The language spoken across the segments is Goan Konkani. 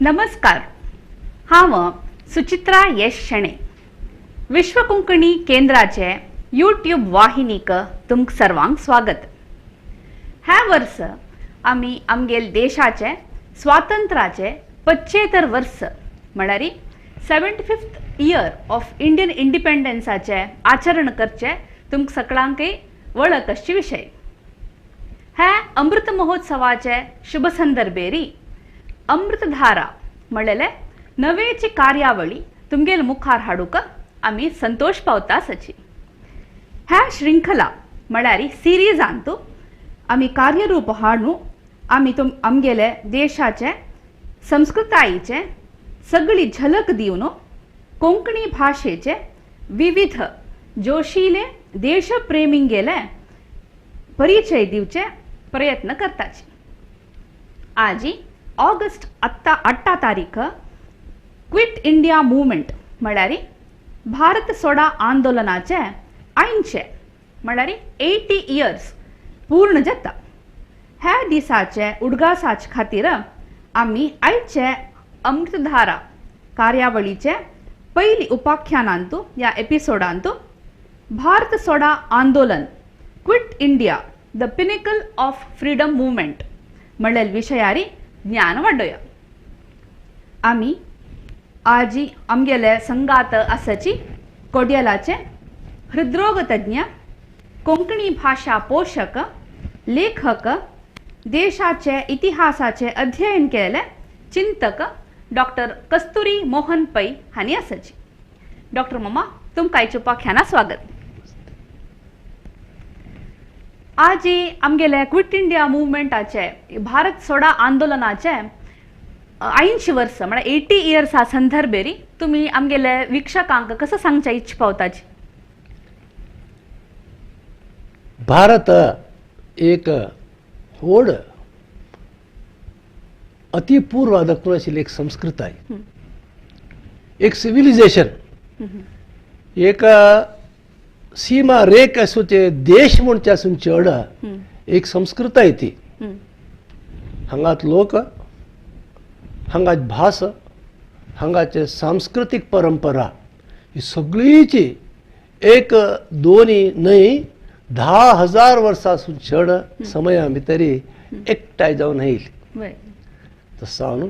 नमस्कार, हांव सुचित्रा यश शेणे, विश्व कोंकणी केंद्राचे यूट्यूब वाहिनीक तुमकां सर्वांक स्वागत. ह्या वर्स आमी आमगेल देशाचे स्वातंत्र्याचे 75 वर्स म्हळ्यार 75th year of Indian इंडिपेंडन्साचे आचरण करचे तुमकां सगळ्यांकय वळख आसचे विशय. ह्या अमृत महोत्सवाचे शुभ संदर्भेरी अमृतधारा म्हणलेले नवेची कार्यावळी तुमगेल मुखार हाडूंक आमी संतोष पावता आसाची. ह्या श्रृंखला म्हळ्यार सिरिजांतू आमी कार्यरूप हाडून आमी आमगेले देशाचे संस्कृतायेचे सगळी झलक दिवन कोंकणी भाशेचे विविध जोशिले देशप्रेमींगेले परिचय दिवचे प्रयत्न करताची. आजी ऑगस्ट 8 तारीख क्विट इंडिया मुवमेंट म्हळ्यार भारत सोडा आंदोलनाचे 80 म्हळ्यार 80 इयर्स पूर्ण जाता. ह्या दिसाचे उडगासाचे खातीर आमी आयचे अमृतधारा कार्यावळीचे पयली उपाख्यानांतू ह्या एपिसोडांतू भारत सोडा आंदोलन quit India the pinnacle of freedom movement म्हणलेल विशयारी ज्ञान वाडोया. आमी आजी आमगेले संगात आसाची कोड्यालाचे हृद्रोगतज्ञ, कोंकणी भाशा पोषक, लेखक, देशाचे इतिहासाचे अध्ययन केले चिंतक डॉक्टर कस्तुरी मोहन पै हांणी आसाची. डॉक्टर मामा, तुमकां आयच्या उपाख्याना स्वागत. आजी आमगेले क्विट इंडिया मुवमेंटाचे भारत सोडा आंदोलनाचे 80 वर्स म्हळ्यार 80 इयर्सा संदर्भेरी तुमी आमगेले वीक्षकांक कसं सांगच्या इच्छा पावताची? भारत एक व्हड अतिपूर्व दखून आशिल्ली एक संस्कृताय, एक सिविलायझेशन, एक सीमा रेख आसूचे देश म्हणचे आसून चड एक संस्कृताय ती. हांगात लोक, हांगात भास, हांगाचे सांस्कृतीक परंपरा ही सगळीची एक दोनी न्हय 10,000 वर्सां आसून चड समया भितरी एकठांय जावन येयली. तसो न्हू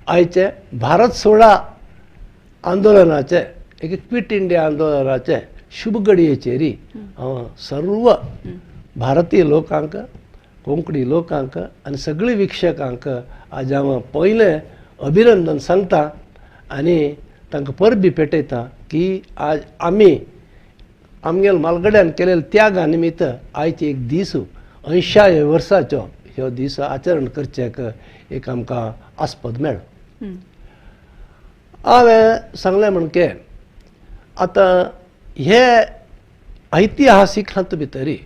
आयचे भारत सोडा आंदोलनाचे एक क्विट इंडिया आंदोलनाचे शुभ घडयेचेरी हांव सर्व भारतीय लोकांक, कोंकणी लोकांक आनी सगळी वीक्षकांक आज हांव पयलें अभिनंदन सांगता आनी तांकां परबी पेटयता की आज आमी आमगेल मालगड्यान केलेल्या त्यागा निमित्त आयचे एक दीस 80 वर्साचो ह्यो दीस आचरण करचेक एक आमकां आस्पद मेळ्ळो. हांवें सांगलें म्हणके आतां हे ऐतिहासीक हातूंत भितरी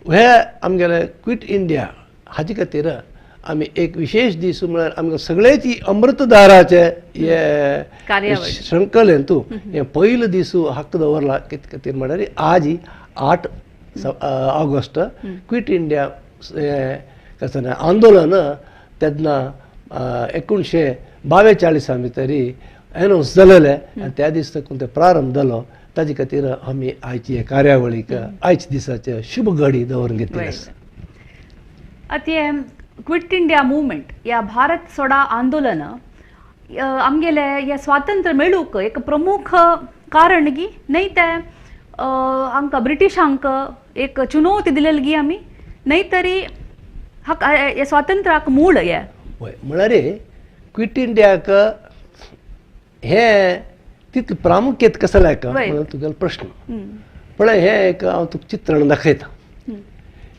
हे आमगेले क्विट इंडिया हाजे खातीर आमी एक विशेश दीस म्हळ्यार आमकां सगळेची अमृतधाराचे हे श्रृंखलेंतू हे पयलो दीस हक्क दवरला. कितें खातीर म्हळ्यार आज 8 ऑगस्ट क्विट इंडिया कसं आंदोलन तेन्ना 1942 भितरी एनावन्स जालेलें आनी त्या दीस साकून ते प्रारंभ जालो. ताजे खातीर आमी आयची कार्यावळीक आयच्या दिसाचे शुभ घडी दवरून घेतली आसा. आतां क्विट इंडिया मुवमेंट या भारत सोडा आंदोलन आमगेले हे स्वातंत्र्य मेळूंक एक प्रमुख कारण गी न्हय तें आमकां ब्रिटिशांक एक चुनवती दिलेली गी आमी न्हय तरी हे स्वातंत्र्याक मूळ हे. हय, म्हळ्यार क्विट इंडियाक हें तितलें प्रामुख्यत कसं लायक म्हणून तुगेलो प्रश्न. पळय, हें एक हांव तुका चित्रण दाखयता.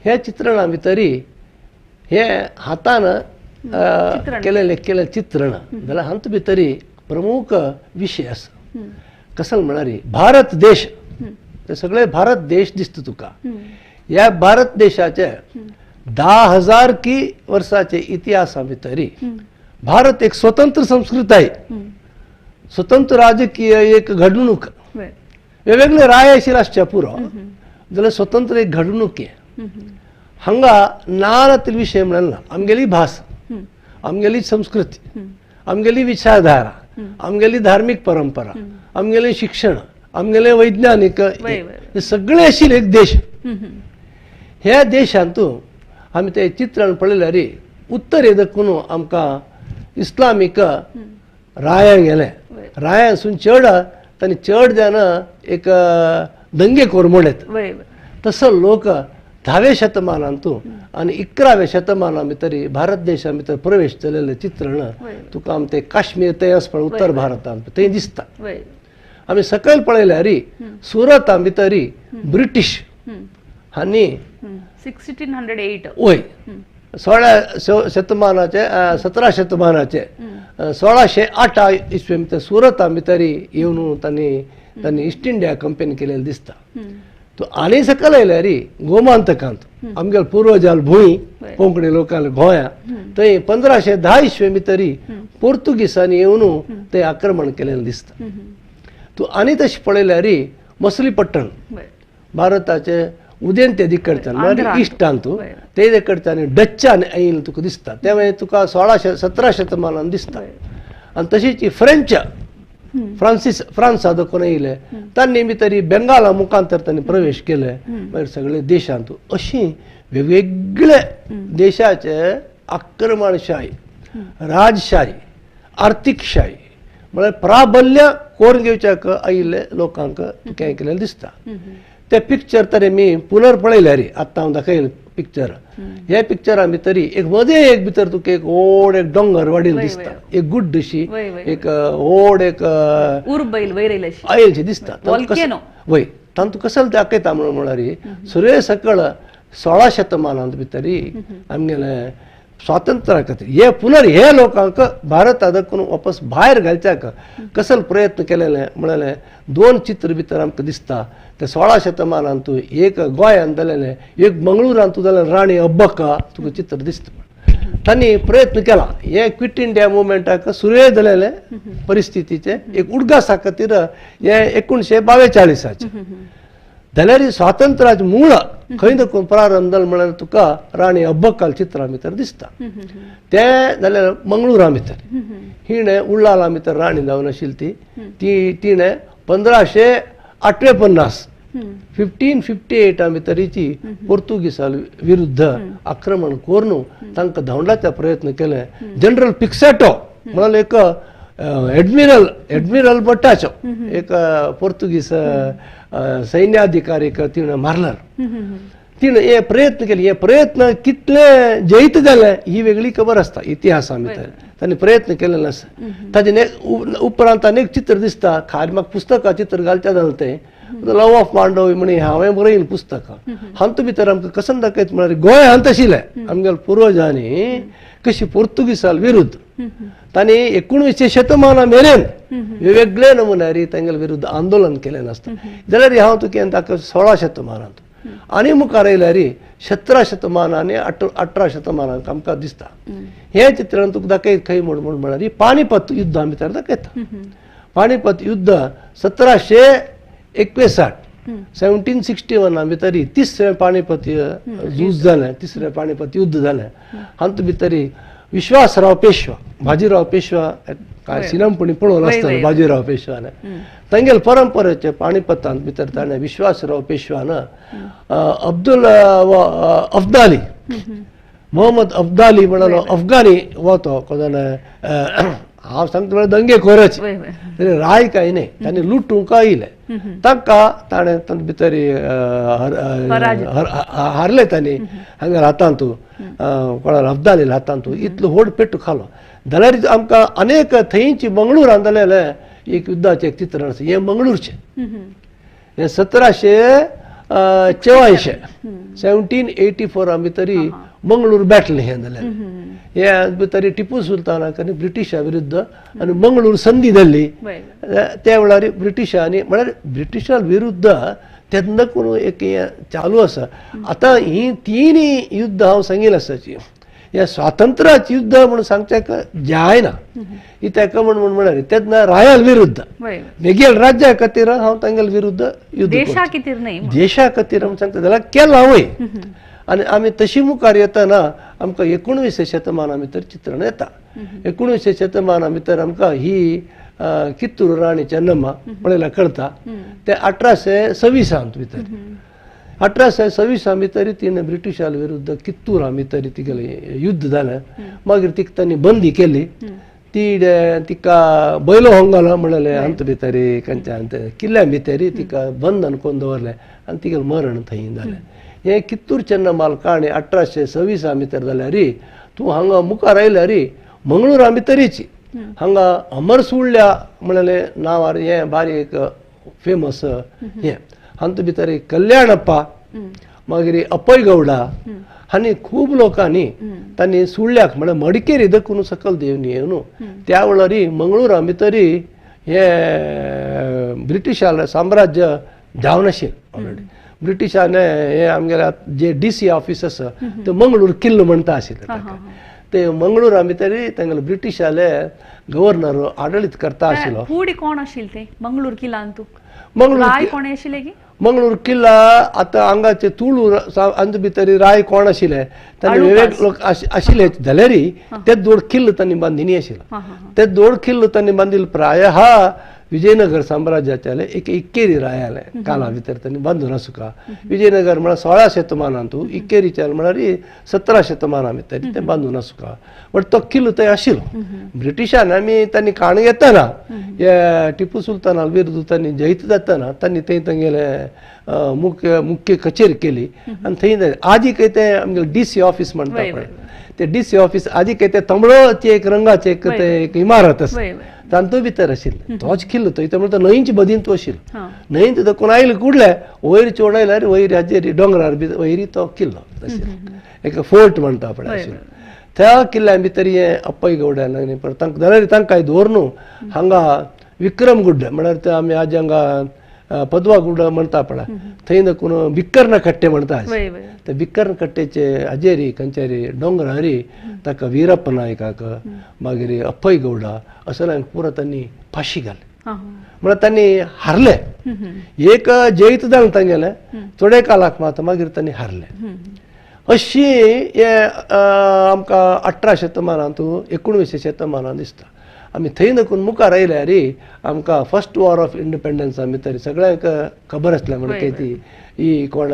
ह्या चित्रणा भितरी हे हातान केलेलें केलें चित्रण जाल्यार हातूंत भितरी प्रमुख विशय आसा. कसो म्हळ्यार भारत देश, ते सगळे भारत देश दिसता तुका. ह्या भारत देशाचे 10,000 की वर्साचे इतिहासा भितरी भारत एक स्वतंत्र संस्कृताय, स्वतंत्र राजकीय एक घडणूक, वेगवेगळे राय आशिल्ले आसचे पुरो जाल्यार स्वतंत्र एक घडणूक. हांगा नानातील विशय म्हणल्यार ना आमगेली भास, आमगेली संस्कृती, आमगेली विचारधारा, आमगेली धार्मीक परंपरा, आमगेलें शिक्षण, आमगेलें वैज्ञानिक सगळें आशिल्ले एक देश. ह्या देशांत आमी ते चित्रण पळयल्यार उत्तरे दखून आमकां इस्लामीक राया गेले, रायांसून चड तांणी चड जाण एक दंगे कोरमोडेत तसो लोक 10व्या शतमानांत आनी 11व्या शतमाना भितर भारत देशा भितर प्रवेश जालेलें चित्रण तुका आम ते काश्मीर थंय आसपा उत्तर भारतांत थंय दिसता. आमी सकयल पळयल्यार सुरता भितर ब्रिटीश हांणी 1608 वय 16 शतमानाचे 17 शतमानाचे 1608 इसवी भितर सुरता भितर येवन तांणी तांणी ईस्ट इंडिया कंपनी केलेलें दिसता. तो आनी सकयल आयल्यार गोमांतकांत आमगेले पुर्वजाल भूंय कोंकणी लोकांले गोंया थंय 1510 इसवे भितर पोर्तुगीसांनी येवन थंय आक्रमण केलेलें दिसता. तूं आनी तशें पळयल्यार मसलीपट्टण भारताचे उदेंते दिकडच्यान म्हळ्यार इश्टांत ते दिकडच्यान डच्चान आयिल्लें तुका दिसता. ते मागीर तुका 16-17 शतमानान दिसता. आनी तशीच फ्रेंच फ्रांसीस फ्रांसा दखून येयले तांणी भितर बेंगाला मुखांतर तांणी प्रवेश केले मागीर सगळे देशांत. अशी वेगवेगळे देशाचे आक्रमणशाही, राजशाही, आर्थिकशाही म्हळ्यार प्राबल्य कोरून घेवच्याक आयिल्ले लोकांक तुका हें केलेलें दिसता. ते पिक्चर तरी मी पुनर पळयल्यार आत्तां हांव दाखयल पिक्चर, ह्या पिक्चरा भितर एक मदें एक भितर तुका एक व्हड एक दोंगर वाडिल्लो दिसता, एक गुड्डशी एक व्हड एक आयलशी दिसता. वय तांतूं कसले दाखयता म्हणून म्हळ्यार सुर्वे सकळ 16 शतमानांत भितर आमगेलें स्वातंत्र्या खातीर हे पुनर हे लोकांक भारता दखून वापस भायर घालच्याक कसले प्रयत्न केलेले म्हणलें दोन चित्र भितर आमकां दिसता. ते 16 शतमानांत एक गोंयांत जालेलें, एक मंगळुरांत जालें राणी अब्बक्का तुका चित्र दिसता. तांणी प्रयत्न केला हे क्विट इंडिया मुवमेंटाक सुरवे जालेले परिस्थितीचे एक उडगासा खातीर हे 1942 जाल्यार स्वातंत्र्याचें मूळ खंय दखून प्रारंभ जालो म्हळ्यार तुका राणी अब्बक्काल चित्रां भितर दिसता. तें जाल्यार मंगळुरा भितर हिणें उल्लाला भितर राणी जावन आशिल्ली ती ती तिणें 1558 1558 भितरीची पोर्तुगीसा विरुद्ध आक्रमण करून तांकां धांवडावचा प्रयत्न केले. जनरल पिक्सेटो म्हळ्यार एक एडमिरल, एडमिरल भट्टाचो एक पोर्तुगीस सैन्याधिकारीक तिणें मारलो. तिणें हे प्रयत्न केले. हे प्रयत्न कितले जैत जाले ही वेगळी खबर आसता इतिहासा भितर तांणी प्रयत्न केलेले आसा. ताजे उपरांत आनी एक चित्र दिसता खाली म्हाका पुस्तकां चित्र घालचें जालें तें लव ऑफ मांडवी म्हणी हांवें बरयलें पुस्तकां. हातूंत भितर आमकां कसन दाखयता म्हळ्यार गोंयांत आशिल्लें आमगेल्या पुर्वजांनी कशी पोर्तुगीसा विरुद्ध तांणी 19 शतमाना मेरेन वेगवेगळे नमुन्यार तांगेले विरुद्ध आंदोलन केलें नासता. जाल्यार हांव तुका दाखय 16 शतमानांत आनी मुखार आयल्यार 17 शतमान आनी 18 शतमानांत आमकां दिसता. हें चित्रण तुका दाखयत खंय म्हूण म्हूण म्हळ्यार पानीपत युद्धा भितर दाखयता. पानीपत युद्ध 1761 1761 भितर तिसरें पानीपत झूज जालें, तिसरें पानीपत युद्ध जालें. हातूंत भितर विश्वासराव पेशवा, बाजीराव पेशवा काय सिनेमपणी पळोवन आसतलें बाजीराव पेशवान तांगेले परंपरेचे पानीपतांत भितर ताणें विश्वासराव पेशवान अब्दुल अफदाली, मोहम्मद अफदाली म्हणलो अफगानी हो तो कोण हांव सांगता म्हळ्यार दंगेखोरच, राय काय न्ही, तांणी लुटूंक आयले तांकां ताणें तातूंत भितर हारले. तांणी हांगा हातांत कोणा अफदाली हातांत इतलो व्हड पेटू खालो. जाल्यार आमकां अनेक थंयची मंगळूरांत जालेलें एक युद्धाचें एक चित्रण आसा. हें मंगळूरचें, हें 1784 1784 भितर मंगळूर बॅटल हें जालें. हे भितर टिपू सुलतानाक आनी ब्रिटिशा विरुद्ध आनी मंगळूर संदी जाल्ली त्या वेळार ब्रिटिशांनी म्हळ्यार ब्रिटिशा विरुद्ध तेन्ना कोण एक हें चालू आसा. आतां हीं तिनूय युद्ध हांव सांगील आसाची ह्या स्वातंत्र्याचें युद्ध म्हणून सांगचें जायना कित्याक म्हण म्हळ्यार तेन्ना रायाल विरुद्ध वेगळे राज्या खातीर हांव तांगेले विरुद्ध युद्ध देशा खातीर न्हय, देशा खातीर आमी सांगता जाल्यार केलां वय. आनी आमी तशी मुखार येतना आमकां 19 शतमाना भितर चित्रण येता. 19व्या शतमाना भितर आमकां ही कित्तूर राणी चेन्नम्मा पळयल्यार कळटा. ते 1826 भितर 1826 भितर तिणें ब्रिटिशां विरुद्ध कित्तूरा भितर तिगेलें युद्ध जालें. मागीर तिका तांणी बंदी केली. ती तिका बैलो होंगल म्हणलें हांत भितर खंयच्या किल्ल्या भितर तिका बंधन करून दवरलें आनी तिगेलें मरण थंय जालें. हें कित्तूर चेन्नम्माल काणी 1826 भितर जाल्यार तूं हांगा मुखार आयल्यार मंगळुरा भितरीच हांगा अमर सुळ्या म्हणलें नांवार हें बारी एक फेमस हें. हातूंत भितर कल्याणप्पा, मागीर अप्पय गौडा आनी खूब लोकांनी तांणी सुळ्याक म्हळ्यार मडिकेरी दखून सकयल देवन येवन त्या वेळार मंगळुरा भितर हे ब्रिटिशालें साम्राज्य जावन आशिल्लें ऑलरेडी. ब्रिटिशाने हे आमगेले जे डी सी ऑफीस आसा ते मंगळूर किल्लो म्हणटा आशिल्ले ताका. ते मंगळुरा भितर तांगेले ब्रिटिशाले गव्हर्नर आडळीत करता आशिल्लो. फुडें कोण आशिल्ले ते मंगळूर किल्लांत? मंगळूर कोण आशिल्ले की मंगळूर किल्ला आतां हांगाचे तुळू हांचे भितर राय कोण आशिल्ले तांणी वेगवेगळे लोक आशिल्ले जाल्यार ते दोड किल्लो तांणी बांदिनी आशिल्लो. ते दोड किल्लो तांणी बांदिल्लो प्राय हा विजयनगर साम्राज्याच्याले एक इक्केरी रायाले काला भितर तांणी बांदून आसूका. विजयनगर म्हळ्यार 16 शतमानांत, इक्केरीच्या म्हळ्यार 17 शतमाना भितर ते बांदून आसूका. बट तो किल्लो थंय आशिल्लो. ब्रिटिशान आमी तांणी काण घेतना हे टिपू सुलताना विरुद्ध तांणी जैत जातना तांणी थंय तांगेले मुख्य मुख्य कचेरी केली आनी थंय आजी खंय ते आमगेले डी सी ऑफीस म्हणटा पळय ते डी सी ऑफीस आजी खंय ते तांबडोचे एक रंगाचे एक ते एक इमारत आसा तांतू भितर आशिल्लें. तोच किल्लो थंय ते म्हणटा न्हंयचे बदीन तो आशिल्लो. न्हंयत दखून आयले कुडले वयर चोड आयल्यार वयर हाजेर दोंगरार बी वयर तो किल्लो आशिल्लो एक फोर्ट म्हणटा पळय आशिल्लो. त्या किल्ल्या भितर हें अप्पय गौड्यान आनी परत तांकां जाल्यार तांकां दवर न्हू हांगा विक्रम गुड्ड म्हळ्यार ते आमी आज हांगा पदवा गुड्ड म्हणटा पळय थंय दखून बिक्कर्ण कट्टे म्हणटा ते बिक्कर्ण कट्टेचे हाजेरी खंयच्यारी दोंगरारी ताका वीरप्प नायकाक मागीर अप्पय गौडा असल्यांक पुरो तांणी फाशी घाली. म्हळ्यार तांणी हारले. एक जैत जालें तांगेलें थोडे कालाक मात मागीर तांणी हारले. अशी हे आमकां 18 शतमानांत 19व्या शतमानांत दिसता. आमी थंय नकून मुखार आयल्यार आमकां फर्स्ट वॉर ऑफ इंडिपेंडन्सा भितर सगळ्यांक खबर आसलें म्हणटा ती ही कोण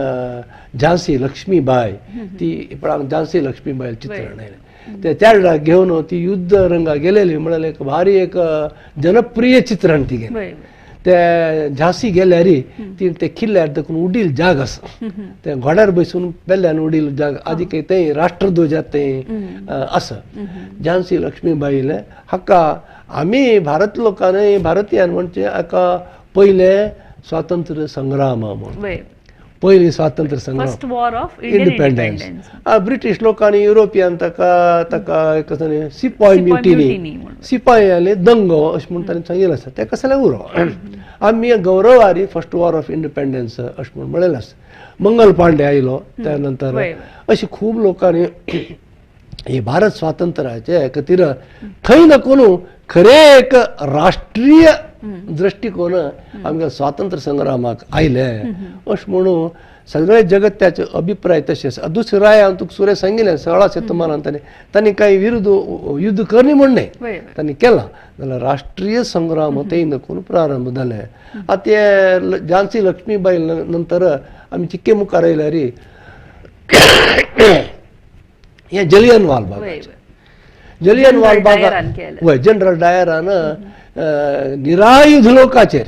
झांसी लक्ष्मीबाय ती पण झांसी लक्ष्मीबाय चित्रण आयलें ते त्या वेळार घेवन ती युद्ध रंगा गेलेली म्हळ्यार एक भारी एक जनप्रिय चित्रण ती गेलें. ते झांसी गेल्यार ती ते किल्ल्यार देखून उडील जाग आसा ते घोड्यार बसून पेल्यान उडील जाग आदी काही थंय राष्ट्रध्वजात थंय आसा. झांसी लक्ष्मीबाईले हाका आमी भारत लोकांनी भारतीयान म्हणजे हाका पयले स्वातंत्र्य संग्राम म्हणून पयली स्वातंत्र्य संग्राम first war of independence. British लोकांनी युरोपियन ताका ताका कसं सिपाय म्युटिनी सिपायांले दंगो अशें म्हूण तांणी सांगिल्लें आसा तें कसलें उरो आमी गौरवारी फर्स्ट वॉर ऑफ इंडिपेंडन्स अशें म्हूण म्हणलें आसा. मंगल पांडे आयलो त्या नंतर अशें खूब लोकांनी हे भारत स्वातंत्र्याचे खातीर थंय नकून खरें एक राष्ट्रीय दृष्टिकोन आमकां स्वातंत्र्य संग्रामाक आयले अशें म्हणून सगळे जगत्याचे अभिप्राय तशें आसा. दुसरें राय हांव तुका सुरें सांगिल्लें 16 शतमानांत तांणी तांणी कांय विरुद्ध युद्ध करणी म्हण न्हय तांणी केलां जाल्यार राष्ट्रीय संग्राम थंय नकून प्रारंभ जाले. आतां ते झांसी लक्ष्मीबाई नंतर आमी चिक्के मुखार आयल्यार हें जलियन वालबाग जलियन वालबाग वय जनरल डायरान निरायुध लोकांचेर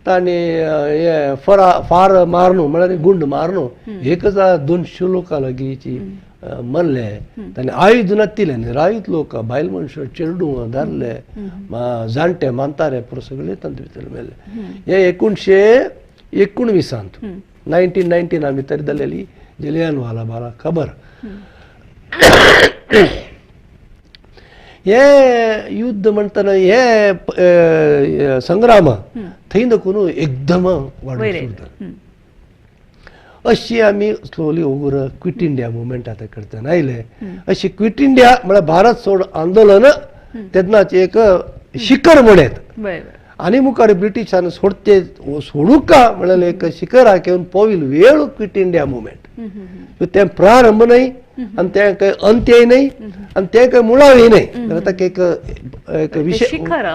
तांणी हे फार मारनू म्हळ्यार गुंड मारनू 1200 लोकां लागींची मरले. तांणी आयुध नातिल्ले निरायुध लोक बायल मनशां चेडूं दादले जाणटे म्हातारे पुरो सगळे तांचे भितर मेल्ले. हे 1919 1919 भितर जालेली जलियन वाला खबर. हे युद्ध म्हणटना हे संग्राम थंय नकून एकदम वाडूंक सुरू जालें. अशी आमी slowly Ogur quit India movement आतां करतना आयले. अशी क्विट इंडिया म्हळ्यार भारत सोड आंदोलन तेन्नाच एक शिखर म्हणत. आनी मुखार ब्रिटिशान सोडचे सोडूका म्हणल्यार एक शिखराक येवन पोविल वेळ क्विट इंडिया मुवमेंट. तें प्रारंभ न्हय आनी तें काही अंत्यय न्हय आनी तें काही मुळावय न्हय, जाल्यार ताका एक एक विशय शिखर,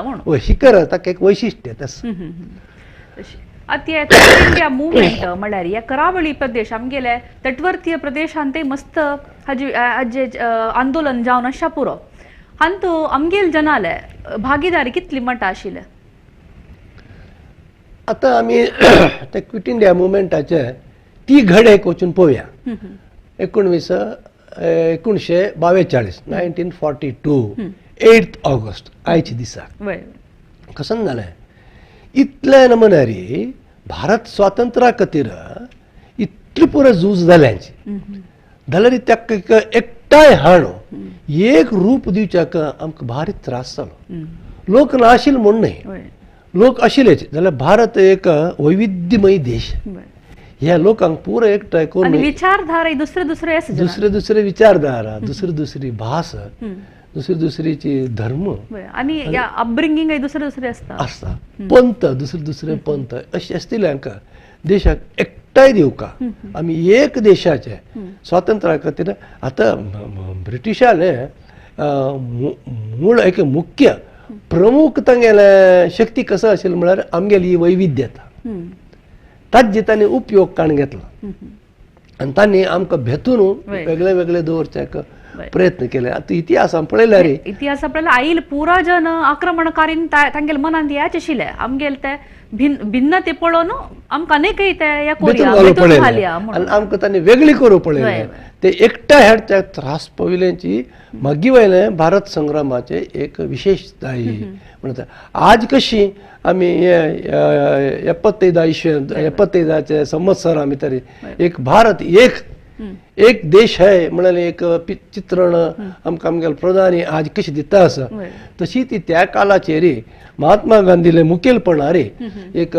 शिखर ताका एक वैशिश्ट्य तस. आतां क्विट इंडिया मुवमेंट म्हळ्यार ह्या करावळी प्रदेश आमगेले तटवर्तीय प्रदेशांत ते मस्त हाजे हाजे आंदोलन जावन आशा पुरो हांतू आमगेल जनाले भागीदारी कितली म्हणटा आशिल्ले? आतां आमी ते क्विट इंडिया मुवमेंटाचे ती घडेक वचून पळोवया. 1942 1942 8 ऑगस्ट आयच्या दिसा कशें जालें इतलें नमनारी भारत स्वातंत्र्या खातीर इतली पुरो झूज जालें जाल्यार ताका एकठांय हाडून एक रूप दिवच्याक आमकां भारी त्रास जालो. लोक नाशिल्ले म्हूण न्हय, लोक आशिल्लेच, जाल्यार भारत एक वैविध्यमय देश, ह्या लोकांक पुरो एकठांय करून विचारधारा दुसरे दुसरे दुसरे दुसरे विचारधारा, दुसरी दुसरी भास, दुसरी दुसरीची धर्म आनी अपब्रिंगींग दुसरे दुसरे आसता आसता, पंथ दुसरे दुसरे पंथ अशें आसतले. हांकां देशाक एकठांय दिवका आमी एक देशाचे स्वातंत्र्या खातीर. आतां ब्रिटिशाले मूळ एक मुख्य प्रमुख तांगेले शक्ती कसो आशिल्ली म्हळ्यार आमगेली ही वैविध्यता, ताजे तांणी उपयोग काडून घेतलो आनी तांणी आमकां भेतून वेगळे वेगळे दवरच्याक प्रयत्न केले. आतां इतिहासान पळयल्यार इतिहास आपल्याला आईल पुरा जन आक्रमणकारीन तांगेले मनांत याच आशिल्ले आमगेले ते भिन्न ते पळोवन आमकां अनेकय ते पळयले आनी आमकां तांणी वेगळी करूं पळयले. ते एकठांय हाडच्या त्रास पविल्यांची मागीर वयले भारत संग्रामाचे एक विशेषताय म्हणटा. आज कशी आमी 75 75 संवत्सरा भितर एक भारत एक एक देश है म्हळ्यार एक चित्रण आमकां आमगेले प्रधानी आज कशी दिता आसा तशी ती त्या काळाचेर महात्मा गांधीले मुखेलपणार एक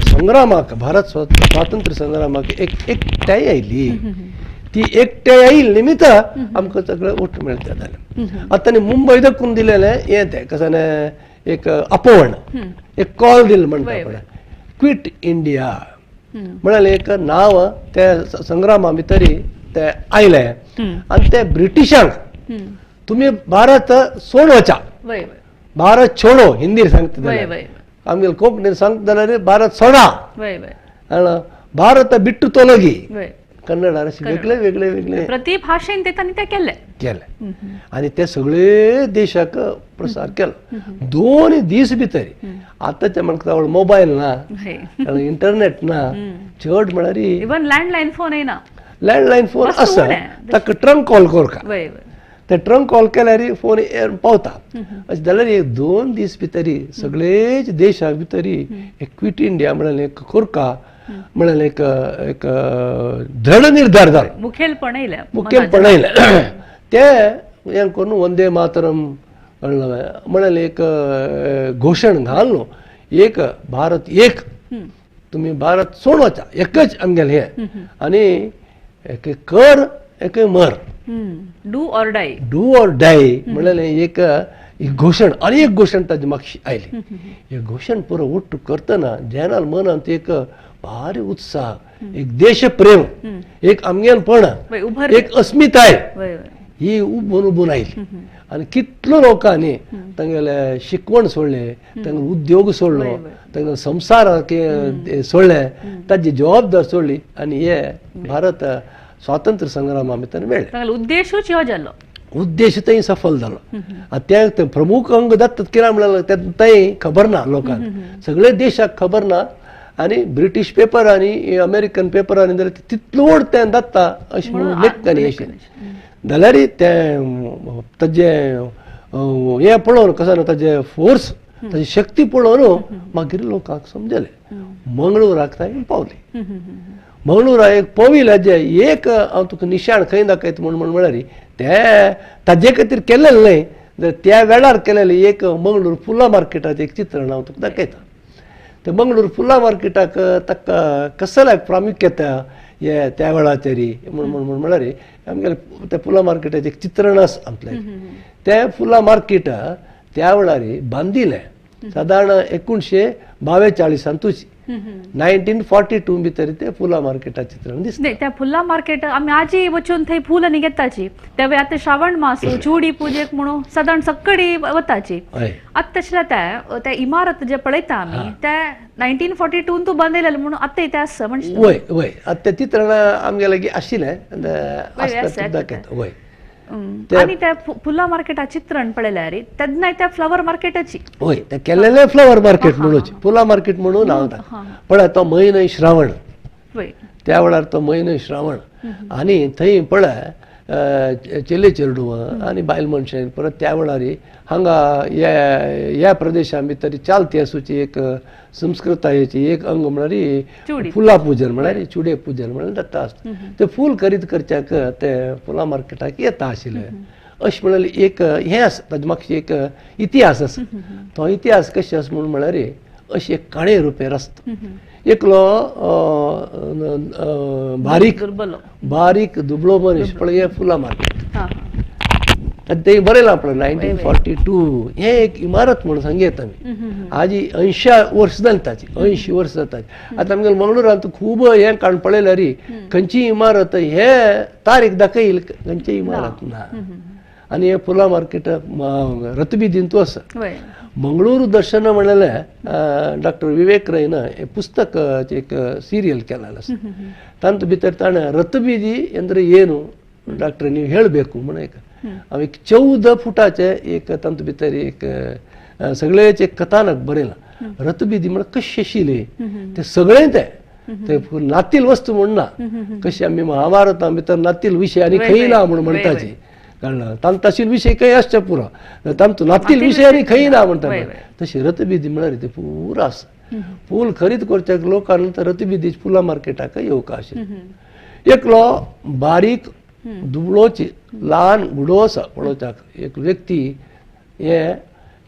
संग्रामाक भारत स्वातंत्र्य संग्रामाक एक एकठांय आयली. ती एकठांय आयली निमित्त आमकां सगळें ओट मेळटा जालें. आतां तांणी मुंबय दाखोवन दिलेलें हें तें कशें एक आपोवण एक कॉल दिल म्हणटा पळय क्विट इंडिया म्हळ्यार एक नांव त्या संग्रामा भितर ते आयले आनी ते ब्रिटिशांक तुमी भारत सोड वचा, भारत छोडो हिंदीर सांगता जाल्यार, आमगेले कोंकणीर सांगता जाल्यार भारत सोडा, भारत बिट्टू तोलगी कन्नड अशे वेगळे वेगळे वेगळे प्रति भाशेन ते तांणी ते केले केले आनी ते सगळे देशाक प्रसार केलो 2 दीस भितर. आतांचे म्हणटा मोबायल ना, इंटरनेट ना, चड म्हळ्यार इवन लँडलायन फोनय ना. लँडलायन फोन आसा ताका ट्रंक कॉल करका, ते ट्रंक कॉल केल्यार फोन पावता. अशें जाल्यार एक 2 दीस भितर सगळेच देशा भितर एक क्विट इंडिया म्हळ्यार एक करका म्हळ्यार एक एक दृढ निर्धार जालो, मुखेलपण येयलें, मुखेलपण येयलें. ते हें करून वंदे मातरम म्हळ्यार एक घोशण घालून एक भारत एक, तुमी भारत सोड वचा एकच आमगेलें हें आनी एक कर एक मर, do or die, do or die म्हळ्यार एक घोशण. आनी एक घोशण ताजे मागशी आयली. हे घोशण पुरो उट्ट करतना जेन्ना मनांत एक भारी उत्साह, एक देशप्रेम, एक आमगेलपण, एक अस्मिताय ही उबून उबून आयली. आनी कितलो लोकांनी तांगेले शिकवण सोडले, तांगेले उद्योग सोडलो, तांगेले संवसार सोडले, ताजी जबाबदार सोडली आनी हे भारत स्वातंत्र्य संग्रामा भितर मेळ्ळें. उद्देशूच हो जालो, उद्देश थंय सफल जालो. आतां तें प्रमुख अंग जाता कितें म्हणल्यार तें खबर ना लोकांक, सगळे देशाक खबर ना. आनी ब्रिटीश पेपरांनी अमेरिकन पेपरांनी जाल्यार तितलो व्हड तें जाता अशें म्हणून लेखकांनी अशें जाल्यार तें ताजें हें पळोवन कसो न्हू ताजें फोर्स ताजी शक्ती पळोवन मागीर लोकांक समजलें. मंगळूराक थंय पावली, मंगळूरा एक पाविल्ले एक हांव तुका निशाण खंय दाखयता म्हूण म्हण म्हळ्यार तें ताजे खातीर केल्लें न्हय, त्या वेळार केलेलें एक मंगळूर फुलां मार्केटाचें एक चित्रण हांव तुका दाखयता. ते मंगळूर फुलां मार्केटाक ताका कसल्याक प्रामुख्यता हे त्या वेळाचेर म्हूण म्हण म्हळ्यार आमगेलें त्या फुलां मार्केटाचें एक चित्रण आसा आमचें. तें फुलां मार्केट त्या वेळार बांदिलें सादारण 1942 1942 भितर ते फुलां मार्केटा चित्रण दिसता. त्या फुलां मार्केट आमी आजी वचून थंय फुलां न्ही घेताची तेव्हा आतां श्रावण मास चुडी पुजेक म्हणून सादारण सक्कडी वताची. आतां तशें त्या त्या इमारत जे पळयता आमी त्या 1942 तूं बांदलेलें म्हणून आतां ते आसा म्हणजे. वय वय आतां तें चित्रण आमगे लागीं आशिल्लें दाखयता. वय आनी त्या फुलां मार्केटा चित्रण पळयल्यार तेन्ना त्या फ्लावर मार्केटाची. वय ते केलेले फ्लावर मार्केट म्हणून फुलां मार्केट म्हणून नांव पळय तो म्हयनो श्रावण त्या वेळार तो म्हयनो श्रावण आनी थंय पळय चेले चेरडुवां आनी बायल मनशां परत त्या वेळार हांगा ह्या प्रदेशा भितर चालती आसूची एक संस्कृतायेची एक अंग म्हळ्यार फुलां पुजन म्हळ्यार चुडे पुजन म्हळ्यार जाता आसता. ते फूल खरीद करच्याक ते फुलां मार्केटाक येता आशिल्ले अशें म्हळ्यार एक हें आसा ताजे मागशी एक इतिहास आसा. तो इतिहास कशें आसा म्हणून म्हळ्यार अशी एक काणे रुपेर आसता. एकलो बारीक बारीक दुबळो मनीस पळय हे फुलां मार्केट आनी ते बरयलां पळय 1942 हें एक इमारत म्हणून सांगयत आमी. आजी 80 वर्स जाली ताची 80 वर्स जाता. आतां आमगेले मंगळुरांत खूब हें काण पळयल्यार खंयची इमारत हे तारीख दाखयल खंयची इमारत ना. आनी हें फुलां मार्केट रतबिदींतू आसा. मंगळूर दर्शन म्हणलें डॉक्टर विवेक रैन हे पुस्तक एक सिरियल केलेलें आसा. तातूंत भितर ताणें रतबिदी ಅಂದ್ರೆ ಏನು ಡಾಕ್ಟರ್ ನೀವು ಹೇಳಬೇಕು म्हणून एक हांव एक 14 फुटाचें एक तातूंत भितर एक सगळेच एक कथानक बरयलां. रतबिदी म्हळ्यार कशें आशिल्ली तें सगळें तें ते नातील वस्तू म्हूण ना कशें आमी महाभारता भितर नातील विशय आनी खंय ना म्हूण म्हणटाची कळ्ळें तांकां तशील विशय खंय आसचे पुरो तांचो नातील विशय आनी खंय ना म्हणटा तशी रतबिदी म्हळ्यार ते पुरो आसा. फूल खरीद करच्याक लोकांक रतबिदी फुलां मार्केटाक येवका आशिल्लें. एकलो बारीक दुबळोची ल्हान गुडो आसा पळोवच्याक एक व्यक्ती हे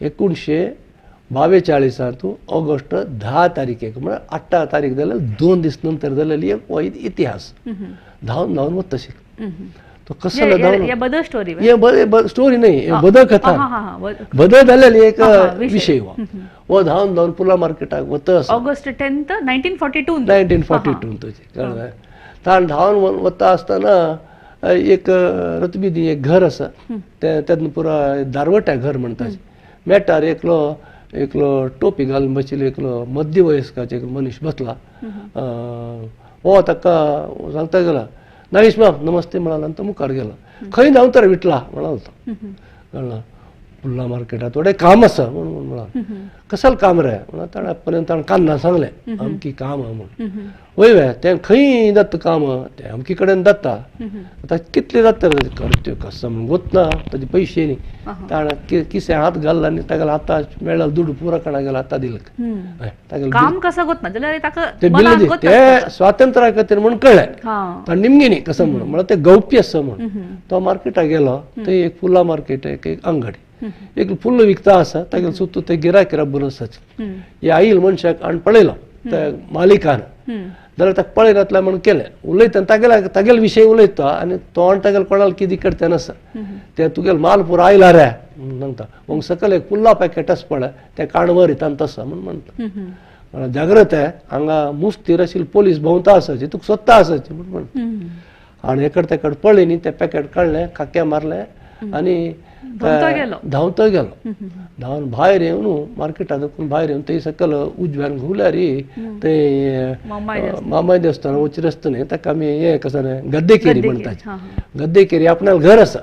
1942 ऑगस्ट 10 तारीखेक म्हळ्यार 8 तारीख जाल्यार 2 दीस नंतर जालेली एक हो इतिहास धांवन धांवन वता आशिल्लो. तो कसलो धांवन हे स्टोरी न्ही हे बदल कथा बदल जालेली एक विशय हो हो धांवन धांवन फुलां मार्केटाक वता आसा. ऑगस्ट 10 1942 1942 कळ्ळें. ताण धांवन वता आसतना एक रतबिदी एक घर आसा तें तेन्ना पुराय दारवट्या घर म्हणटा मेटार एकलो एकलो टोपी घालून बशिल्लो एकलो मध्यवयस्काचो एक मनीस बसला. हो ताका सांगता गेला नागेश बाब नमस्ते म्हणाला आनी तो मुखार गेला. खंय धांवता रे विटला म्हणालो तो. कळ्ळें फुलां मार्केटात थोडें काम आसा म्हणून म्हळां. कसल काम रे म्हणून ताणें पर्यंत ताणें कान्ना सांगलें अमकी काम आहा म्हणून. वय वे तें खंय जाता काम तें अमकी कडेन जाता आतां कितलें जाता रे कसो म्हूण वतना ताजे पयशे न्ही ताणें किसे हात घालला आनी तागेलो हाता मेळ्ळो दुडू पुरो कोणागेलो हाता दिलो. हय काम कसो गोतना जाल्यार ताका ते बिल ते स्वातंत्र्या खातीर म्हूण कळ्ळें ताणें निमगी न्ही कसो म्हणून म्हळ्यार तें गौप्य आसा म्हणून. तो मार्केटाक गेलो थंय एक फुलां मार्केट एक अंगडी एक फुल्ल विकता आसा तागेलो सुद्दां ते गिरायक रब्बर आसाच. हे आईल मनशाक आनी पळयलो त्या मालिकान जाल्यार ताका पळयनातल्या म्हणून केलें उलयता तागेल्या तागेले विशय उलयता आनी तोंड तागेले कोणाक कितें करता नासा ते तुगेलो माल पुरो आयला रे म्हणून सांगता. मग सकयल एक फुल्ला पॅकेट आसा पळय तें काणवर तांत आसा म्हणून म्हणटा. जाग्रत आहे हांगा मुस्तीर आशिल्ले पोलीस भोंवता आसाची तुका सोदता आसाची म्हणून म्हणटा. आनी एकड तेकड पळय न्ही तें पॅकेट काडलें खाक्या मारलें आनी धांवतो गेलो. धांवन भायर येवन मार्केटांत भायर येवन थंय सकयल उजव्यान घुंवल्यार थंय मामाय देवस्थान वचचे रस्तो न्ही ताका आमी हें कसो न्ही गद्देकेरी म्हणटात. गद्देकेरी आपणालें घर आसा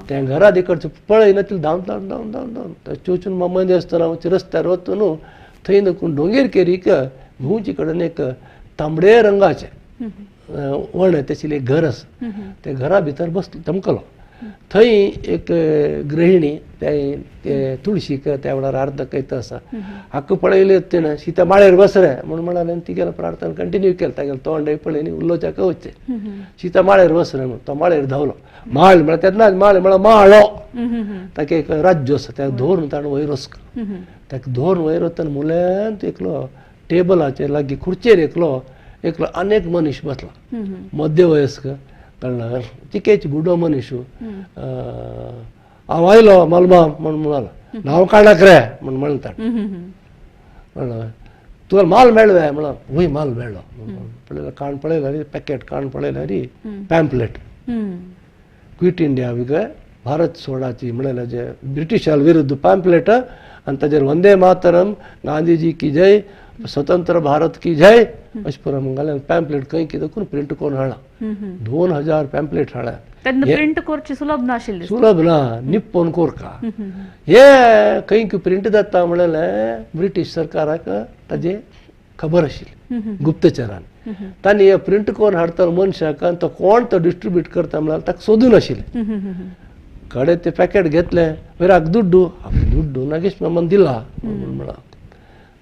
त्या घरा तिकडचें पळयना तितलें धांवन धांवन धांवन धांवन धांवन चोचून मामाय देवस्थाना वचचे रस्त्यार वचून थंय नकून डोंगेर केरीक घुंवचे कडेन एक तांबडे रंगाचें वण तेशिल्लें एक घर आसा. त्या घरा भितर बसलो चमकलो. थंय एक गृहिणी ते तुळशीक त्या वेळार अर्द कयत आसा हाका पळयलें तेणें सीता माळेर बस रे म्हणून म्हणालें आनी तिगेलें प्रार्थना कंटिन्यू केलें. तागेलें तोंडय पळयनी उलोवच्याक वचचें सीता माळेर बस रे म्हणून तो माळेर धांवलो. माळ म्हळ्यार तेन्ना माळ म्हळ्यार माळो ताका एक राज्य आसा त्या धरून ताणें वयर वचका ताका धरून वयर वतना मुल्यांत एकलो टेबलाचेर लागीं खुर्चेर एकलो एकलो अनेक मनीस बसला मध्यवयस्क कळ्ळें तिकेच बुडो मनीस. हांव आयलो मलबाम म्हणून म्हणालो. नांव काडक रे म्हण म्हणटा म्हणलं तुका माल मेळ्ळे म्हणलं वय माल मेळ्ळो पळयला काण पळयला रे पॅकेट काण पळयला रे पॅम्पलेट क्विट इंडिया विग भारत सोडाची म्हणल्यार जे ब्रिटिशां विरुद्ध पॅम्पलेट आनी ताजेर वंदे मातरम गांधीजी की जय स्वतंत्र भारत की जय अशें पुरो घालें पॅम्पलेट खंय कितें करून प्रिंट करून हाडला 2000 पॅम्पलेट हाडल्या तेन्ना प्रिंट करचे सुलभ नाशिल्लें सुलभ ना निप्पोन कोरका हे खंय प्रिंट जाता म्हणल्यार ब्रिटीश सरकाराक ताजे खबर आशिल्ली गुप्तचरान तांणी हे प्रिंट करून हाडटा मनशाक आनी तो कोण तो डिस्ट्रिब्यूट करता म्हणल्यार ताका सोदून आशिल्लें कडे ते पॅकेट घेतले वयराक दुड्डू दुड्डू नागेश मामान दिला म्हणला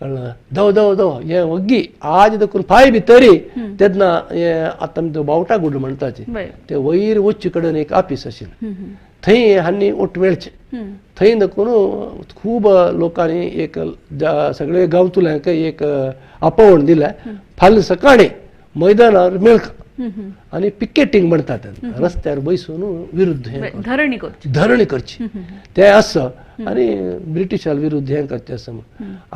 कळ्ळें दव दव दव हे वग्गी आज देखून फाय भितरी तेन्ना हे आतां आमी बावटा गुड म्हणटाचे ते वयर वच्चे कडेन एक ऑफीस आशिल्लें थंय हांणी ओट मेळचें थंय देखून खूब लोकांनी एक सगळे गांवतल्यांक एक आपोवण दिलें फाल्यां सकाळीं मैदानार मेळका आनी पिकेटींग म्हणटात रस्त्यार बसून विरुद्ध धरणी करची धरणी करची ते आसा आनी ब्रिटिशां विरुद्ध हें करचें आसा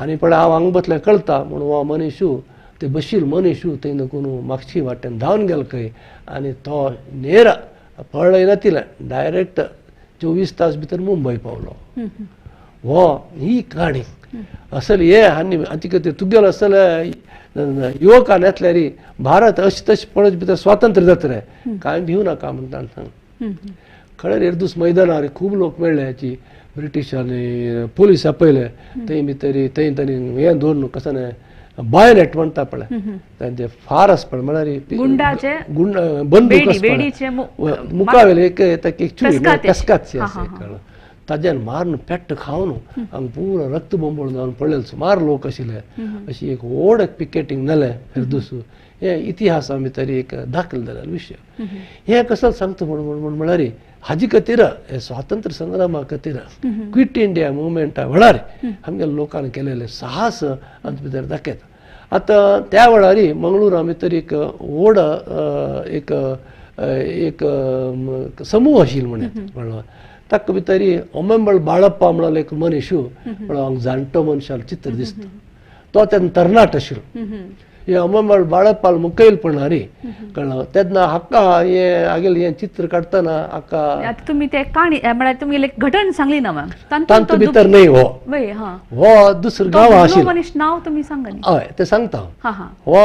आनी पण हांव हांगा बसल्यार कळटा म्हणून हो मनीशू ते बशील मनीशू थंय देखून मागशी वाटेन धांवन गेलो खंय आनी तो नेर पळय नातिलें डायरेक्ट 24 तास भितर मुंबय पावलो हो ही काणी असल हे आनी हाचे खातीर तुगेलो असल युवकान येतल्यार भारत अशें तशें पळोवचे भितर स्वातंत्र्य जाता रे कांय भिवू नाका म्हणटा सांग खरें एर्दूस मैदानार खूब लोक मेळ्ळे हाची ब्रिटिशांनी पोलीस आपयले थंय भितर थंय तांणी हें दवरून कसो न्हय बायोनेट म्हणटा पळय तांचे फार आसता पळय म्हळ्यार गुंडाचे बंदूक आसता मुखावेले एक ताका एक चुरी पेस्काची आसा कळ्ळें ताज्यान मारून पेट्ट खावन हांगा पुरो रक्त बोंबोळ जावन पडलेले सुमार लोक आशिल्ले अशी एक व्हड पिकेटींग जालें हेरदूस हे इतिहासा भितर एक दाखल जालेलो विशय हें कसो सांगता म्हण म्हळ्यार हाजे खातीर हे स्वातंत्र्य संग्रामा खातीर क्विट इंडिया मुवमेंटा वेळार आमगे लोकांनी केलेले साहस आमचे भितर दाखयता. आतां त्या वेळार मंगळुरा भितर एक व्हड एक एक समूह आशिल्लो म्हणून ताका भितर ओमेंबळ बाळप्पा म्हणून एक मनीस म्हणून जाणटो मनशाल चित्र दिसता तो तेन्ना तरणाट आशिल्लो हे ओमेंबळ बाळप्पाल मुखेलपणारी कळ्ळें तेन्ना हाका हे हागेलें हें चित्र काडटना हाका आतां तुमी ते काणी म्हळ्यार तुमी घटन सांगली ना मॅम तातूंत भितर न्हय हो हो दुसरो गांव आशिल्लो मनीस नांव तुमी सांगा हय तें सांगता हांव हो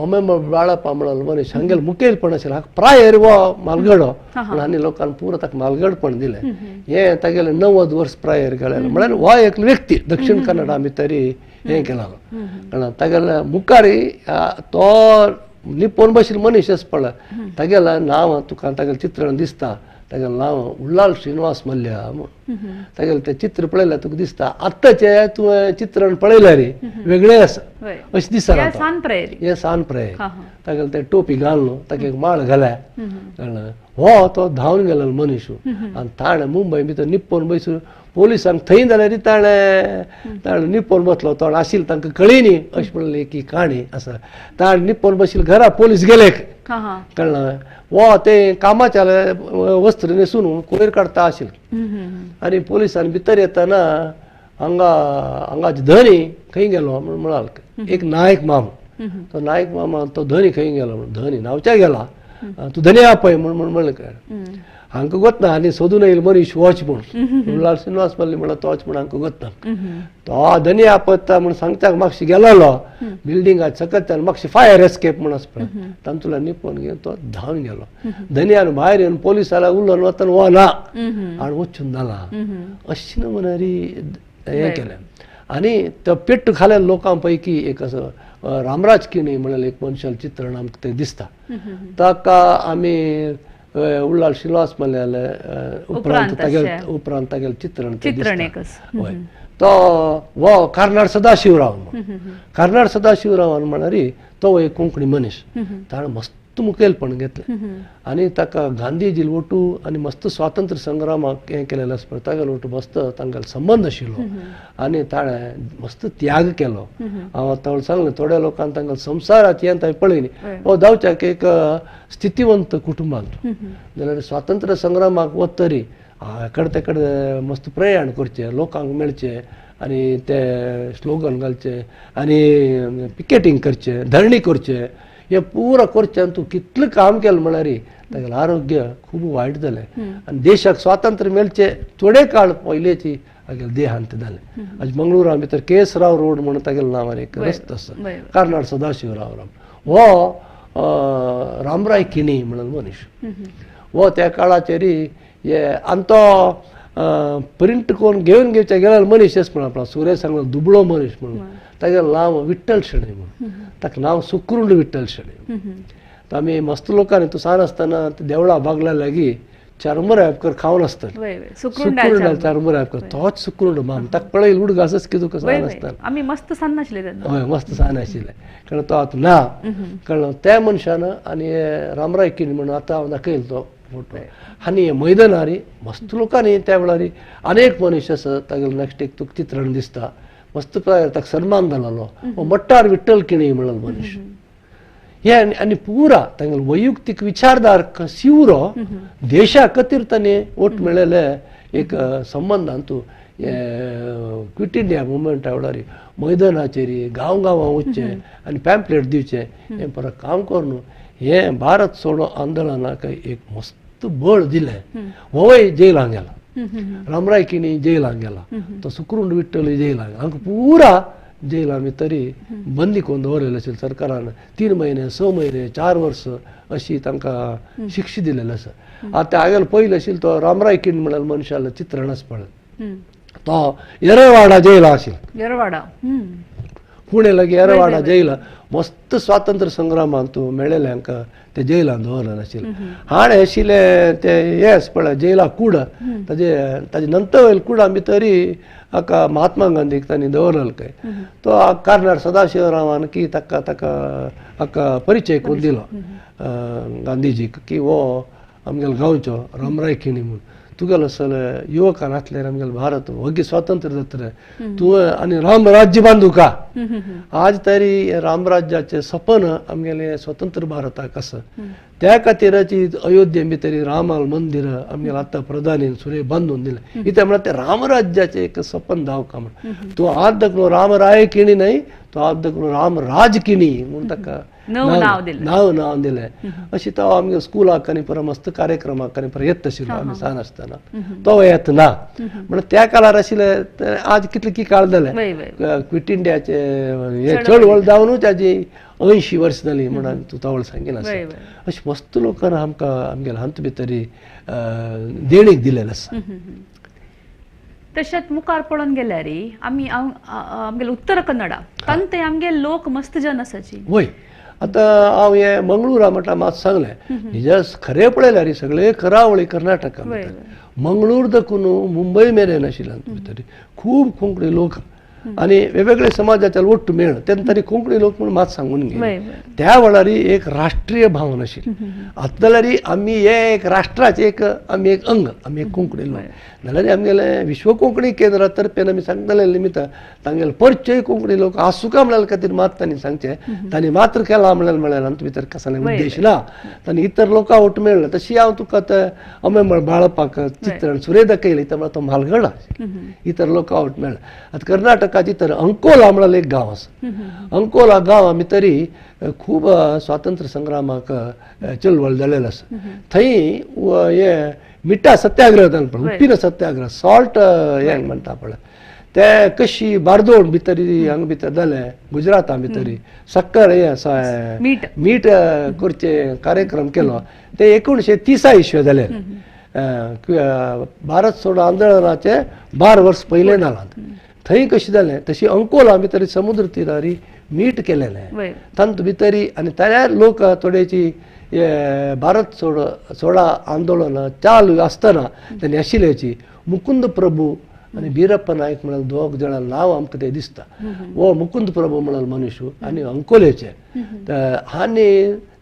ओमेंबळ बाळप्पा म्हणून मनीस हांगेलो मुखेलपण आशिल्लो हाका प्रायर हो मालगडो पूण आनी लोकांनी पुरो ताका मालगडपण दिलें हें तागेलें 90 वर्स प्रायर गेलें म्हळ्यार हो एक व्यक्ती दक्षिण कन्नडा भितर हें केलां कळ्ळें तागेल्या मुखार तो निपोवन बशिल्लो मनीस आसा पळय तागेलें नांव तुका तागेलें चित्रण दिसता तागेलें नांव उल्लाल श्रीनिवास मल्ल्या म्हूण तागेलें तें चित्र पळयल्यार तुका दिसता आतांचें तुवें चित्रण पळयल्यार वेगळें आसा अशें दिसना हें सान प्रय तागेलें तें टोपी घालून ताका एक माळ घाल्या कळ्ळें हो तो धांवन गेलेलो मनीस आनी ताणें मुंबय भितर निप्पोवन बसून पोलिसांक थंय जाल्यार ताणें ताणें निपोवन बसलो तो आशिल्लो तांकां कळ्ळी न्ही अशें म्हणलें एक काणी आसा ताणें निपोवन बशिल्लो घरा पोलीस गेले कळ्ळें हो ते कामाच्या वस्त्र न्हेसून कोयर काडटा आशिल्लो आनी पोलिसान भितर येतना हांगा हांगाचे धनी खंय गेलो म्हूण म्हणाल एक नायक मामा तो नायक मामा तो धनी खंय गेलो म्हूण धनी नांवच्या गेला तूं धनी आपय म्हूण म्हण म्हणलें काय हांकां गोतना आनी सोदून येयलो मनीस वच म्हूण उल्लाल श्रीनिवास मल्ली म्हणल्यार तोच म्हूण हांकां गोतना तो धनी आपता म्हूण सांगताक मातशें गेलोलो बिल्डिंगा सकत मातशें फायर एस्केप म्हूण आसा पळय तातूंतल्यान निपोवन घेवन तो धांवन गेलो धनयान भायर येवन पोलीस आल्या उलोवन वतना हो ना आनी वचून जाला अशें म्हणरी हें केलें आनी तो पेट्ट खाल्या लोकां पैकी एक असो रामराज किणी म्हणल्यार एक मनशाल चित्रण आमकां तें दिसता ताका आमी उल्लाल श्रीनिवास मल्ल्याले उपरांत तागेलें उपरांत तागेलें चित्रण हय तो हो कार्नाड सदाशिवराव कार्नाड सदाशिवरावान म्हळ्यार तो एक कोंकणी मनीस ताणें मस्त मुखेलपण घेतलें आनी ताका गांधीजी ओटू आनी मस्त स्वातंत्र्य संग्रामाक हें केलेलें आसा पळय तागेलो ओटू मस्त तांगेलो संबंद आशिल्लो आनी ताणें मस्त त्याग केलो. हांव आतां सांगलें थोड्या लोकांक तांकां संवसारांत हें तांणी पळयली हो धांवच्याक एक स्थितीवंत कुटुंबांत जाल्यार स्वातंत्र्य संग्रामाक वतरी हेकड तेकड मस्त प्रयाण करचें, लोकांक मेळचें आनी ते स्लोगन घालचे आनी पिकेटींग करचें, धरणी करचें, हें पुरा करचें. आनी तूं कितलें काम केलें म्हळ्यार तागेलें आरोग्य खूब वायट जालें आनी देशाक स्वातंत्र्य मेळचें थोडे काळ पयलेची तागेलें देहांत जालें. आज मंगळुरा भितर के एस राव रोड म्हणून तागेलें नांवार एक रस्तो आसा, कर्नाड सदाशिवराव राव. हो रामराय किणी म्हणून मनीस हो त्या काळाचेर हे आनी तो प्रिंट करून घेवन घेवचे गेल्यार मनीस म्हणून आपलो सुरेश सांगलो दुबळो मनीस म्हणून तागेलें नांव विठ्ठल शेणै म्हणून, ताका नांव सुक्रुंड विठ्ठल शेणै. आमी मस्त लोकांनी तूं सान आसतना देवळा बागल्या लागीं चारमोर हापकर खावन आसतले, सुक्रुंड चारमोर हापकर, तोच सुक्रुंड माम ताका पळय उडग आसच की तुका सान आसतना आमी मस्त सान आशिल्ले तेन्ना. हय मस्त सान आशिल्ले, कारण तो आतां ना. कळ्ळो त्या मनशान आनी रामराय किणी म्हणून आतां हांव दाखयल तो फोटो. आनी मैदानार मस्त लोकांनी त्या वेळार अनेक मनीस आसा तागेलो नेक्स्ट एक तुका चित्रण दिसता, मस्त ताका सन्मान जालोलो हो मट्टार विठ्ठल किणी म्हणून मनीस. हे आनी पुरा तांगेलो वैयक्तीक विचारधार सिवरो देशा खातीर ताणें वोट मेळिल्ले एक संबंदान तूं क्विट इंडिया मुवमेंटा वेळार मैदानाचेर गांव गांवां वचचें आनी पॅम्पलेट दिवचें, हें परत काम करून हें भारत सोडो आंदोलनाक एक मस्त बळ दिलें. होय जेलां गेला, रामराय किणी जेलां गेला, तो सुक्रुंड विठ्ठल जेलां गेला, हांकां पुरा जेलां भितर बंदी करून दवरलेलें आशिल्लें सरकारान. 3 म्हयने, 6 म्हयने, 4 वर्सां अशी तांकां शिक्षा दिलेली आसा. आतां हागेलो पयलो आशिल्लो तो रामराय किणी म्हणल्यार मनशालो चित्रण आसा पळय, तो येरवाडा जेलां आशिल्लो, येरवाडा पुणे लागीं येरवाडा जेलां. मस्त स्वातंत्र्य संग्रामांत तूं मेळ्ळेलें हांकां ते जेलान दवरलें आशिल्लें. हाणें आशिल्लें ते हें आसा पळय जेला कूड, ताजे ताजे नंतर वयल कुडा भितरी हाका महात्मा गांधीक तांणी दवरलेलो खंय. तो कर्नाड सदाशिवरावान की ताका ताका हाका परिचय करून दिलो गांधीजीक की हो आमगेलो गांवचो रामराय किणी म्हूण, तुगेलो सगळे युवकान आसल्यार आमगेलो भारत वगी स्वातंत्र्य जातलें, तूं आनी रामराज्य बांदू का. आज तरी रामराज्याचें सपन आमगेलें स्वतंत्र भारताक आसा. त्या खातीरच अयोध्ये भितर रामाल मंदिर आमगेलें आतां प्रधानीन सुरे बांदून दिलें. इतें म्हळ्यार तें रामराज्याचें एक सपन दावका म्हण. तूं आज दखलो रामराय किणी न्हय, तूं आज दखलो रामराज किणी म्हूण ताका नांव नांव दिलें. अशी तो आमगे स्कुलाक आनी परत मस्त कार्यक्रमाक आनी परत येत आशिल्लो आमी सान आसतना, तो येत ना म्हणल्यार त्या काळार आशिल्ले. आज कितले की काळ जाले क्विट इंडियाचे हे चळवळ जावनूच आजी 80 वर्सां जालीं म्हणून तूं तवळ सांगिना. अशें मस्त लोकांना आमकां आमगेले हांत भितर देणीक दिलेलें आसा. तशेंच मुखार पळोवन गेल्यार आमी आमगेले उत्तर कन्नडा तांते आमगे लोक मस्त जन आसाची. वय आतां हांव हें मंगळुरा म्हटल्यार मात सांगलें, निजा खरें पळयल्यार सगळे करावळी कर्नाटका मंगळूर दखून मुंबय मेरेन आशिल्ले भितर खूब कोंकणी लोक आनी वेगवेगळे समाजाचे ಒಟ್ಟು मेळ तेन्ना तरी कोंकणी लोक म्हणून मात सांगून गेले. त्या वेळार एक राष्ट्रीय भावना आशिल्ली. आतां जाल्यार आमी एक राष्ट्राचे एक आमी एक अंग, आमी एक कोंकणी लोक जाल्यार आमगेले विश्व कोंकणी केंद्रा तर्फेन आमी सांगतले निमित्त तांगेले परिचय कोंकणी लोक आसूका म्हळ्यार खातीर मात तांणी सांगचें, तांणी मात्र केलां म्हळ्यार म्हळ्यार आमचे भितर कसले उद्देश ना, तांणी इतर लोकां वट मेळ्ळें. तशी हांव तुका अमे बाळपाक चित्रण सुरे दाखयलें तर तो म्हालगडा इतर लोकां वट मेळ्ळें. आतां कर्नाटक तर अंकोला म्हळ्यार एक गांव आसा, अंकोला गांवा भितरी खूब स्वातंत्र्य संग्रामाक चळवळ जालेलो आसा. थंय हे मिठा सत्याग्रह जालो पळय, उप्पिन सत्याग्रह, सॉल्ट हें म्हणटा पळय, ते कशी बारदोड भितरी हांगा भितर जालें, गुजराता भितरी सक्कर हें आसा मीठ करचे कार्यक्रम केलो ते 1930 इसवे जाले. भारत सोडो आंदोलनाचे 12 वर्स पयलें जालां. थंय कशें जालें तशी अंकोला भितर समुद्र तिरारी मीठ केलेलें तातूंत भितरी आनी त्या लोक थोडेची भारत सोडो सोडा आंदोलन चालू आसतना तांणी आशिल्ल्याची मुकुंद प्रभू आनी बीरप्पा नायक म्हळ्यार दोग जाणां नांव आमकां तें दिसता. हो मुकुंद प्रभू म्हळ्यार मनीस आनी अंकोलेचे आनी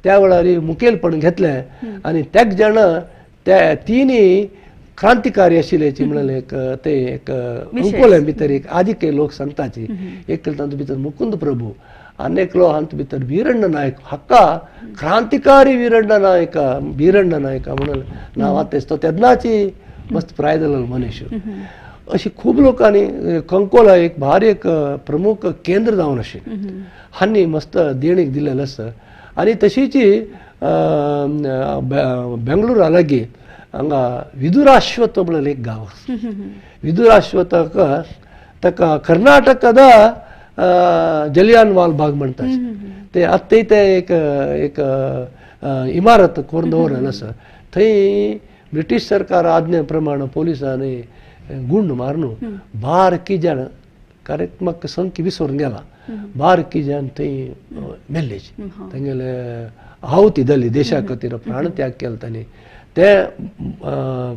त्या वेळार मुखेलपण घेतलें आनी तेग जाणां त्या तिनी क्रांतिकारी आशिल्ल्याची म्हणल्यार एक ते एक अंकोले भितर एक आदी लोक सांगताची एक तातूंत भितर मुकुंद प्रभू आनी एकलो हातूंत भितर वीरण्ण नायक, हाका क्रांतिकारी वीरण्ण नायक, बीरण्ण नायक म्हणून नांव आतां तो तेन्नाची मस्त प्राय जालेलो मनीस. अशी खूब लोकांनी कंकोला एक भारी एक प्रमुख केंद्र जावन आशिल्लें हांणी मस्त देणीक दिलेलें आसा. आनी तशीच बेंगळुरा लागीं हांगा विदुराश्वत म्हणून एक गांव आसा. विदुराश्वताक ताका कर्नाटकादा जलियानवाल बाग म्हणटात ते आतां ते एक एक इमारत करून दवरलेलें आसा. थंय ब्रिटीश सरकार आज्ञे प्रमाण पोलिसांनी गुंड मारून बारकी जाण कार्यात्मक संख्या विसरून गेला बारकी जाण थंय मेल्लेची तेंगेले आहुती दिली देशा खातीर प्राणत्याग केलो तांणी. ते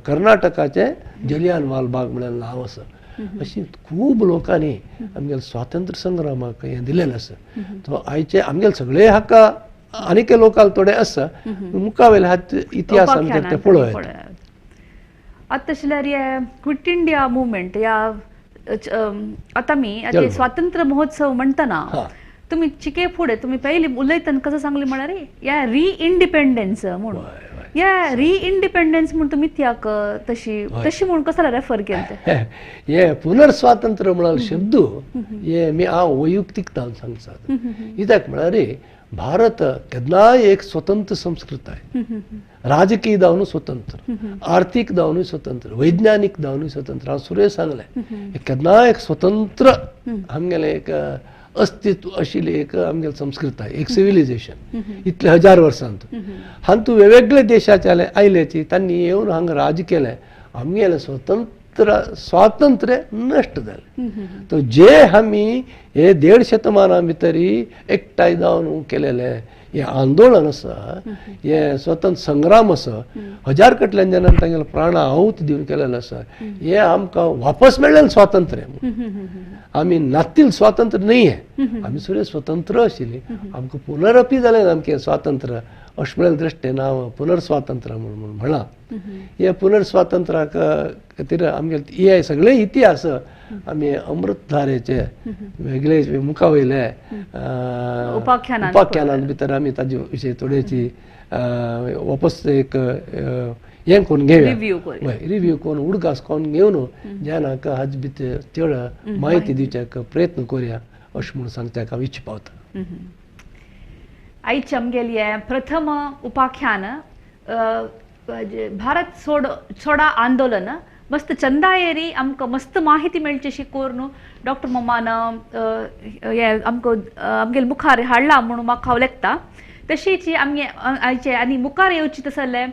कर्नाटकाचे जलियानवाल बाग म्हणून नांव आसा. अशी खूब लोकांनी आमगेले स्वातंत्र्य संग्रामाक हें दिलेलें आसा. तो आयचे आमगेले सगळे हाका आनीक लोकांक थोडे आसा मुखावेले हात इतिहास आमचे ते पळोवया. आतां तशें जाल्यार क्विट इंडिया मुवमेंट या आतां आमी आतां स्वातंत्र्य महोत्सव म्हणटना तुमी चिके फुडें तुमी पयलीं उलयतना कसं सांगलें म्हळ्यार या री इंडिपेंडन्स म्हणून या री इंडिपेंडन्स म्हूण तुमी त्याक तशी तशी म्हूण कसं रेफर केलें तें? हे पुनर्स्वातंत्र्य म्हळ्यार शब्द हे मी हांव वैयक्तीक जावन सांगता. कित्याक म्हळ्यार भारत केन्नाय एक स्वतंत्र संस्कृताय, राजकीय जावन स्वतंत्र, आर्थीक जावनूय स्वतंत्र, वैज्ञानीक जावनूय स्वतंत्र. हांव सुरेश सांगलें केन्नाय एक स्वतंत्र आमगेलें एक अस्तित्व आशिल्ली एक आमगेली संस्कृताय, एक सिविलायझेशन इतले हजार वर्सांत. हातूंत वेगवेगळे देशाचे आयल्याची तांणी येवन हांगा राज केलें, आमगेलें स्वतंत्र स्वातंत्र्य नश्ट जालें. तो जे आमी हे 1.5 शतमाना भितर एकठांय जावन केलेलें हें आंदोलन आसा, हे स्वतंत्र संग्राम आसा, हजार कडल्यान जेन्ना तांगेले प्राण आहुती दिवन केलेलें आसा, हें आमकां वापस मेळ्ळें स्वातंत्र्य. आमी नातील स्वातंत्र्य न्हय हें, आमी सुरे स्वतंत्र आशिल्ली, आमकां पुनरपी जालें आमचें स्वातंत्र्य अशें म्हळ्या दृश्टेन हांव पुनर्स्वातंत्र्य म्हणून म्हळां. हे पुनर्स्वातंत्र्याक खातीर आमगे हे सगळे इतिहास आमी अमृतधारेचे वेगळे मुखा वयले उपाख्यानां भितर आमी ताजे विशय थोडेची वापस एक हें करून घेवया, रिव्यू करून उडगास करून घेवन जेन्ना हाजे भितर चड म्हायती दिवच्याक प्रयत्न करुया अशें म्हणून सांगच्याक हांव इच्छा पावता. आयचे आमगेली प्रथम उपाख्यान भारत सोडा आंदोलन मस्त चंदायेरी आमकां मस्त माहिती मेळची अशी करून डॉक्टर मम्मान आमकां आमगेले मुखार हाडला म्हणून म्हाका हांव लेखता. तशीच आमगे आयचे आनी मुखार येवची तसले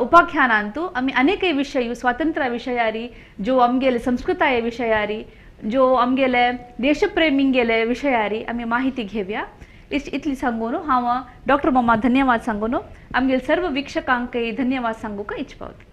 उपाख्यानांतू आमी अनेकय विशय स्वातंत्र्या विशयारी, ज्यो आमगेले संस्कृताये विशयारी, ज्यो आमगेले देशप्रेमींगेले विशयारी आमी माहिती घेवया. इतली सांगून हांव डॉक्टर मम्मा धन्यवाद सांगून आमगेले सर्व वीक्षकांकय धन्यवाद सांगूंक इच्छा पावता.